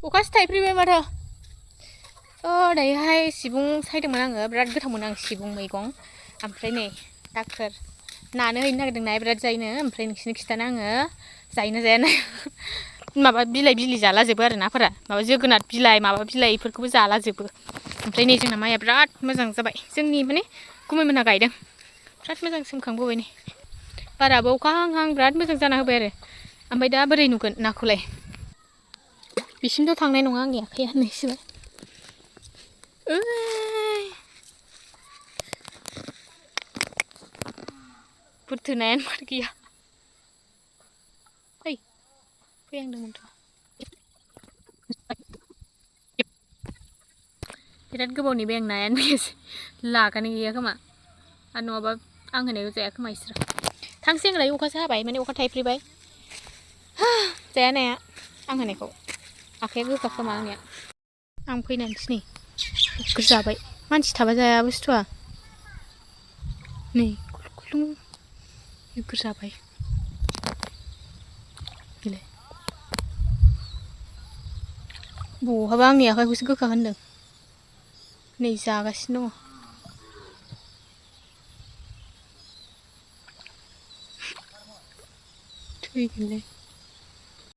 अखासो थाइफ्रिबाय माथो दायोहाय सिबुं सायदोंमोन आङो बिराद गोथाव मोनो आं सिबुं मैगं ओमफ्राय नै दाखोर नानो हैनो नागिरदों नाया बिराद जायोनो ओमफ्राय नोंसिनो खिथानो आङो जायोना जाया नाया माबा बिलाइ बिलि जालाजोबो आरो नाफोरा माबा जोगोनार बिलाइ माबा बिलाइ इफोरखौबो जालाजोबो ओमफ्राय नै जोंना माइया बिराद मोजां जाबाय जोंनि माने गुमैमोनहा गायदों बिराद मोजां सोमखांबोबाय नै बाराबो अखा हां हां बिराद मोजां जाना होबाय आरो ओमफ्राय दा बोरै नुगोन नाखौलाय बिसिमथ' थांनाय नङा आंनि आखाइया नैसिबाय बुरथोनायानो मार गैया ओइ फैहांदोंमोनथ' बिराद गोबाव नेबाय आं नायानो फैयासै लागानो गैया खोमा आरो नङाबा आं होनायखौ जाया खोमा इसोरो थांसै होनलाय अखासो हाबाय माने अखा थाइफ्रिबाय जाया नाया आं होनायखौ आखाइया गोखा खोमा आंनिया आं फैनानैसो नै नोगोर जाबाय मानसि थाबा जाया बुस्थुआ नै खुलुं नोगोर जाबाय बिलाय बहाबा आंनि आखाइखौसो गोखा होनदों नै जागासिनो दङ थैगोनलै